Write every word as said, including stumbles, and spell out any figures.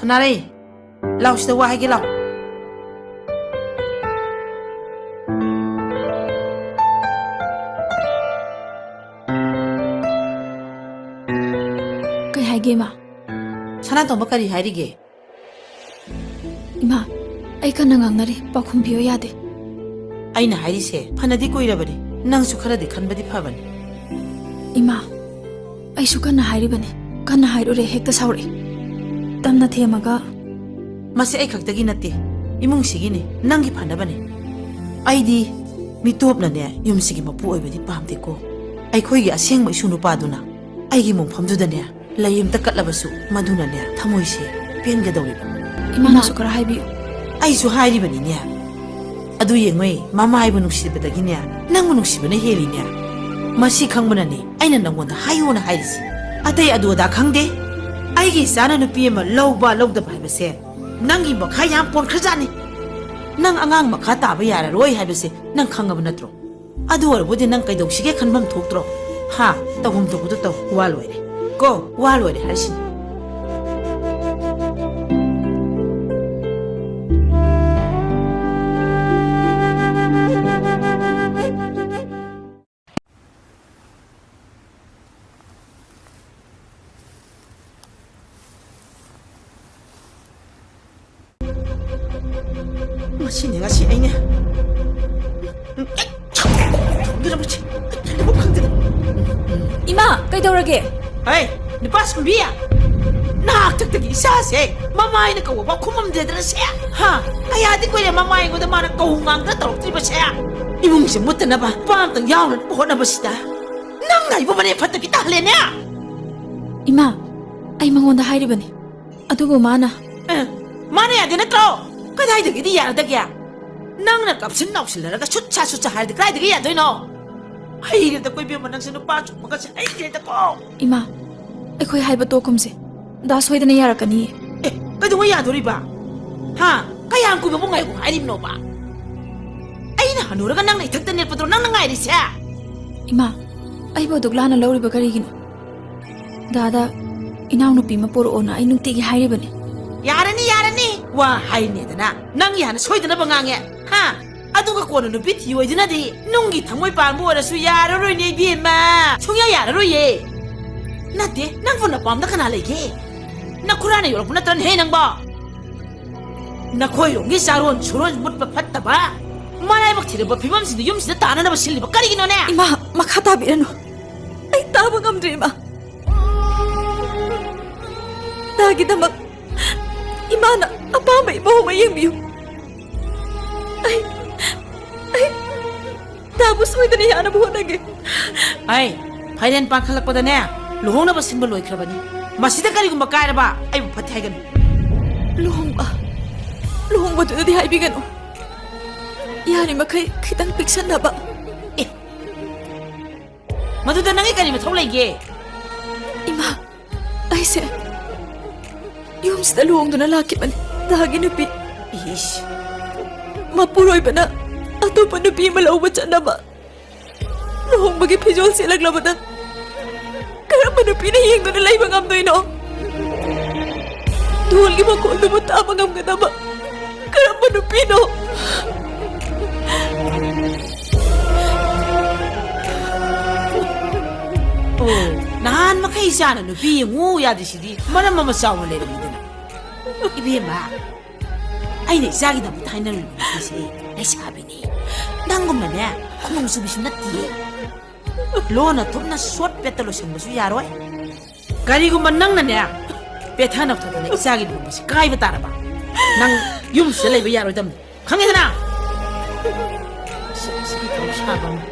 ꯁꯣꯅꯥꯔꯩ, ꯂꯥꯎ, ꯁꯤꯗ ꯋꯥ ꯍꯥꯏꯒꯦ, ꯂꯥꯎ꯫ ꯀꯩ ꯍꯥꯏꯒꯦ, ꯏꯃꯥ? ꯁꯅꯥꯇꯣꯝꯕ ꯀꯔꯤ ꯍꯥꯏꯔꯤꯒꯦ? ꯏꯃꯥ, ꯑꯩ ꯀꯟꯅ ꯉꯥꯡꯅꯔꯤ, ꯄꯥꯎꯈꯨꯝ ꯄꯤꯌꯨ ꯌꯥꯗꯦ꯫ ꯑꯩꯅ ꯍꯥꯏꯔꯤꯁꯦ ꯐꯅꯗꯤ ꯀꯨꯏꯔꯕꯅꯤ, ꯅꯪꯁꯨ ꯈꯔꯗꯤ ꯈꯟꯕꯗꯤ ꯐꯕꯅꯤ꯫ ꯏꯃꯥ, ꯑꯩꯁꯨ ꯀꯟꯅ ꯍꯥꯏꯔꯤꯕꯅꯤ, ꯀꯟꯅ ꯍꯥꯏꯔꯨꯔꯦ ꯍꯦꯛꯇ ꯁꯥꯎꯔꯛꯏ꯫ ꯇꯝꯅ ꯊꯦꯝꯃꯒ꯫ ꯃꯁꯤ ꯑꯩ ꯈꯛꯇꯒꯤ ꯅꯠꯇꯦ, ꯏꯃꯨꯡꯁꯤꯒꯤꯅꯤ, ꯅꯪꯒꯤ ꯐꯅꯕꯅꯤ꯫ ꯑꯩꯗꯤ ꯃꯤꯇꯣꯞꯅꯅꯦ ꯌꯨꯝꯁꯤꯒꯤ ꯃꯄꯨ ꯑꯣꯏꯕꯗꯤ ꯄꯥꯝꯗꯦꯀꯣ꯫ ꯑꯩꯈꯣꯏꯒꯤ ꯑꯁꯦꯡꯕ ꯏꯁꯨ ꯅꯨꯄꯥꯗꯨꯅ ꯑꯩꯒꯤ ꯃꯣꯡꯐꯝꯗꯨꯗꯅꯦ ꯂꯩ ꯑꯃꯇ ꯀꯠꯂꯕꯁꯨ ꯃꯗꯨꯅꯅꯦ ꯊꯃꯣꯏꯁꯦ ꯄꯦꯟꯒꯗꯧꯔꯤꯕ꯫ ꯏꯃꯥꯅꯁꯨ ꯈꯔ ꯍꯥꯏꯕꯤꯌꯨ꯫ ꯑꯩꯁꯨ ꯍꯥꯏꯔꯤꯕꯅꯤꯅꯦ꯫ ꯑꯗꯨ ꯌꯦꯡꯉꯨꯏ, ꯃꯃꯥ ꯍꯥꯏꯕꯨ ꯅꯨꯡꯁꯤꯕꯗꯒꯤꯅꯦ ꯅꯪꯕꯨ ꯅꯨꯡꯁꯤꯕꯅ ꯍꯦꯜꯂꯤꯅꯦ꯫ ꯃꯁꯤ ꯈꯪꯕꯅꯅꯦ ꯑꯩꯅ ꯅꯪꯉꯣꯟꯗ ꯍꯥꯏꯌꯣꯅ ꯍꯥꯏꯔꯤꯁꯤ꯫ ꯑꯇꯩ ꯑꯗꯨ ꯑꯗꯥ ꯈꯪꯗꯦ꯫ ꯑꯩꯒꯤ ꯏꯆꯥꯅ ꯅꯨꯄꯤ ꯑꯃ ꯂꯧꯕ ꯂꯧꯗꯕ ꯍꯥꯏꯕꯁꯦ ꯅꯪꯒꯤ ꯃꯈꯥ ꯌꯥꯝ ꯄꯣꯟꯈ꯭ꯔꯖꯥꯠꯅꯤ꯫ ꯅꯪ ꯑꯉꯥꯡ ꯃꯈꯥ ꯇꯥꯕ ꯌꯥꯔꯔꯣꯏ ꯍꯥꯏꯕꯁꯦ ꯅꯪ ꯈꯪꯉꯕ ꯅꯠꯇ꯭ꯔꯣ? ꯑꯗꯨ ꯑꯣꯏꯔꯕꯨꯗꯤ ꯅꯪ ꯀꯩꯗꯧꯁꯤꯒꯦ ꯈꯟꯐꯝ ꯊꯣꯛꯇ꯭ꯔꯣ? ꯍꯥ? ꯇꯧꯐꯝ ꯊꯣꯛꯄꯗꯨ ꯇꯧ, ꯋꯥ ꯂꯣꯏꯔꯦ꯫ ꯀꯣ, ꯋꯥ ꯂꯣꯏꯔꯦ ꯍꯥꯏꯁꯤꯅꯤ꯫ ꯉꯁꯤꯅꯦ, ꯉꯁꯤ ꯑꯩꯅꯦ꯫ ꯏꯃꯥ, ꯀꯩꯗꯧꯔꯒꯦ? ꯍꯩ, ꯅꯨꯄꯥ ꯁꯨꯝꯕꯤ! ꯅꯍꯥꯛꯇꯛꯇꯒꯤ ꯏꯆꯥꯁꯦ ꯃꯃꯥꯏꯅ ꯀꯧꯕ ꯐꯥꯎ ꯈꯨꯝꯃꯝꯗꯦꯗꯅ ꯁꯦ! ꯍꯥ? ꯀꯌꯥꯗꯤ ꯀꯨꯏꯔꯦ ꯃꯃꯥ ꯑꯩꯉꯣꯟꯗ ꯃꯥꯅ ꯀꯧ ꯉꯥꯡꯗ ꯇꯧꯔꯛꯇ꯭ꯔꯤꯕꯁꯦ! ꯏꯃꯨꯡꯁꯦ ꯃꯨꯠꯇꯅꯕ ꯅꯨꯄꯥ ꯑꯝꯇꯪ ꯌꯥꯎꯅꯅꯕ ꯍꯣꯠꯅꯕꯁꯤꯗ ꯅꯪꯅ ꯑꯩꯕꯨ ꯃꯅꯦꯝ ꯐꯠꯇꯕꯤ ꯇꯥꯍꯜꯂꯦꯅꯦ! ꯏꯃꯥ, ꯑꯩ ꯃꯉꯣꯟꯗ ꯍꯥꯏꯔꯤꯕꯅꯤ꯫ ꯑꯗꯨꯕꯨ ꯃꯥꯅ ꯑꯦ, ꯃꯥꯅ ꯌꯥꯗꯦ ꯅꯠꯇ꯭ꯔꯣ? ꯀꯗꯥꯏꯗꯒꯤꯗꯤ ꯌꯥꯔꯗꯒꯦ? ꯅꯪꯅ ꯀꯞꯁꯤꯟ ꯅꯥꯎꯁꯤꯜꯂꯔꯒ ꯁꯨꯠ ꯁꯥ ꯁꯨꯠ ꯁꯥ ꯍꯥꯏꯔꯗꯤ ꯀꯗꯥꯏꯗꯒꯤ ꯌꯥꯗꯣꯏꯅꯣ? ꯍꯩꯔꯦꯗꯀꯣ ꯏꯕꯦꯝꯃ, ꯅꯪꯁꯦ ꯅꯨꯄꯥ ꯆꯨꯝꯕꯒꯁꯦ ꯍꯩꯔꯦꯗꯀꯣ꯫ ꯏꯃꯥ, ꯑꯩꯈꯣꯏ ꯍꯥꯏꯕ ꯇꯣꯛꯈꯨꯝꯁꯦ꯫ ꯗꯥ ꯁꯣꯏꯗꯅ ꯌꯥꯔꯛꯀꯅꯤꯌꯦ꯫ ꯑꯦ, ꯀꯩꯗꯧꯉꯩ ꯌꯥꯗꯣꯔꯤꯕ? ꯍꯥ? ꯀꯌꯥꯝ ꯀꯨꯏꯕꯕꯨ ꯉꯥꯏꯈꯣ ꯍꯥꯏꯔꯤꯕꯅꯣꯕ? ꯑꯩꯅ ꯍꯅꯨꯔꯒ ꯅꯪꯅ ꯏꯊꯛꯇ ꯅꯦꯠꯄꯗꯨꯔꯣ ꯅꯪꯅ ꯉꯥꯏꯔꯤꯁꯦ? ꯏꯃꯥ, ꯑꯩꯕꯨ ꯑꯗꯨꯛ ꯂꯥꯟꯅ ꯂꯧꯔꯤꯕ ꯀꯔꯤꯒꯤꯅꯣ? ꯗꯥꯗ ꯏꯅꯥꯎꯅꯨꯄꯤ ꯑꯃ ꯄꯣꯔꯛꯑꯣꯅ ꯑꯩ ꯅꯨꯡꯇꯤꯒꯤ ꯍꯥꯏꯔꯤꯕꯅꯤ꯫ ꯌꯥꯔꯅꯤ, ꯌꯥꯔꯅꯤ꯫ ꯋꯥ ꯍꯥꯏꯅꯦꯗꯅ ꯅꯪꯒꯤ ꯍꯥꯟꯅ ꯁꯣꯏꯗꯅꯕ ꯉꯥꯡꯉꯦ꯫ ꯍꯥ? ꯑꯗꯨꯒ ꯀꯣꯟꯅ ꯅꯨꯄꯤ ꯊꯤꯌꯣꯏꯗꯨꯅꯗꯤ ꯅꯨꯡꯒꯤ ꯊꯃꯣꯏ ꯄꯥꯟꯕ ꯑꯣꯏꯔꯁꯨ ꯌꯥꯔꯔꯣꯏꯅꯦ ꯏꯕꯦꯝꯃ꯫ ꯁꯨꯡꯌꯥ ꯌꯥꯔꯔꯣꯏꯌꯦ꯫ ꯅꯠꯇꯦ, ꯅꯪꯕꯨ ꯅꯄꯥꯝꯗ ꯀꯅꯥ ꯂꯩꯒꯦ? ꯅꯈꯨꯔꯥꯅ ꯌꯣꯜꯂꯛꯄ ꯅꯠꯇ꯭ꯔꯅꯦꯍꯦ ꯅꯪꯕꯣ? ꯅꯈꯣꯏꯔꯣꯝꯒꯤ ꯆꯥꯔꯣꯟ ꯁꯨꯔꯣꯟ ꯃꯨꯠꯄ ꯐꯠꯇꯕ, ꯃꯔꯥꯏꯕꯛ ꯊꯤꯔꯕ ꯐꯤꯕꯝꯁꯤꯗ ꯌꯨꯝꯁꯤꯗ ꯇꯥꯅꯅꯕ ꯁꯤꯜꯂꯤꯕ ꯀꯔꯤꯒꯤꯅꯣꯅꯦ? ꯏꯃꯥ, ꯃꯈꯥ ꯇꯥꯕꯤꯔꯅꯨ꯫ ꯑꯩ ꯇꯥꯕ ꯉꯝꯗ꯭ꯔꯦ, ꯏꯃꯥ꯫ ꯗꯥꯒꯤꯗꯃꯛ ꯏꯃꯥꯅ ꯑꯄꯥꯝꯕ ꯏꯃꯧ ꯑꯃ ꯌꯦꯡꯕꯤꯌꯨ꯫ ꯑꯩ, ꯑꯩ ꯗꯥꯕꯨ ꯁꯣꯏꯗꯅ ꯌꯥꯅꯕ ꯍꯣꯠꯅꯒꯦ꯫ ꯑꯩ ꯐꯥꯏꯔꯦꯟ ꯄꯥꯟꯈꯠꯂꯛꯄꯗꯅꯦ, ꯂꯨꯍꯣꯡꯅꯕ ꯁꯤꯟꯕ ꯂꯣꯏꯈ꯭ꯔꯕꯅꯤ꯫ ꯃꯁꯤꯗ ꯀꯔꯤꯒꯨꯝꯕ ꯀꯥꯏꯔꯕ ꯑꯩꯕꯨ ꯐꯠꯇꯦ ꯍꯥꯏꯒꯅꯨ꯫ ꯂꯨꯍꯣꯡꯕ, ꯂꯨꯍꯣꯡꯕꯗꯨꯗꯗꯤ ꯍꯥꯏꯕꯤꯒꯅꯨ꯫ ꯌꯥꯔꯤꯃꯈꯩ ꯈꯤꯇꯪ ꯄꯤꯛꯁꯟꯅꯕ꯫ ꯑꯦ, ꯃꯗꯨꯗ ꯅꯪꯒꯤ ꯀꯔꯤ ꯃꯊꯧ ꯂꯩꯒꯦ? ꯏꯃꯥ, ꯑꯩꯁꯦ ꯌꯨꯝꯁꯤꯗ ꯂꯨꯍꯣꯡꯗꯨꯅ ꯂꯥꯛꯈꯤꯕꯅꯤ꯫ ꯗꯥꯒꯤ ꯅꯨꯄꯤ꯫ ꯏꯁ꯫ ꯃꯄꯨꯔꯣꯏꯕꯅ ꯑꯇꯣꯞꯄ ꯅꯨꯄꯤ ꯑꯃ ꯂꯧꯕ ꯆꯠꯅꯕ ꯂꯨꯍꯣꯡꯕꯒꯤ ꯐꯤꯖꯣꯜ ꯁꯦꯠꯂꯛꯂꯕꯗ ꯀꯔꯝꯕ ꯅꯨꯄꯤꯅ ꯌꯦꯡꯗꯨꯅ ꯂꯩꯕ ꯉꯝꯗꯣꯏꯅꯣ? ꯙꯣꯜꯒꯤ ꯃꯈꯣꯜꯗꯨꯕꯨ ꯇꯥꯕ ꯉꯝꯒꯗꯕ ꯀꯔꯝꯕ ꯅꯨꯄꯤꯅꯣ? ꯑꯣ, ꯅꯍꯥꯟ ꯃꯈꯩ ꯏꯆꯥꯅ ꯅꯨꯄꯤ ꯌꯦꯡꯉꯨ ꯌꯥꯗ꯭ꯔꯤꯁꯤꯗꯤ ꯃꯔꯝ ꯑꯃ ꯆꯥꯎꯅ ꯂꯩꯔꯝꯃꯤꯗꯅ꯫ ꯏꯕꯦꯝꯃ, ꯑꯩꯅ ꯏꯆꯥꯒꯤꯗꯃꯛꯇ ꯍꯥꯏꯅꯔꯤꯕ ꯅꯨꯄꯤꯁꯦ ꯂꯩꯁꯥꯕꯤꯅꯤ꯫ ꯅꯪꯒꯨꯝꯅꯅꯦ ꯈꯨꯅꯨꯡ ꯆꯨꯕꯤꯁꯨ ꯅꯠꯇꯤꯌꯦ꯫ ꯂꯣꯟꯅ ꯊꯨꯞꯅ ꯁꯣꯠ ꯄꯦꯠꯇ ꯂꯣꯏꯁꯤꯟꯕꯁꯨ ꯌꯥꯔꯣꯏ꯫ ꯀꯔꯤꯒꯨꯝꯕ ꯅꯪꯅꯅꯦ ꯄꯦꯊ ꯅꯧꯊꯗꯅ ꯏꯆꯥꯒꯤ ꯂꯨꯍꯣꯡꯕꯁꯤ ꯀꯥꯏꯕ ꯇꯥꯔꯕ, ꯅꯪ ꯌꯨꯝꯁꯤꯗ ꯂꯩꯕ ꯌꯥꯔꯣꯏꯗꯕꯅꯤ, ꯈꯪꯉꯦꯗꯅ? ꯁꯤ, ꯁꯤ ꯊꯕꯛ ꯁꯥꯕ ꯑꯃ꯫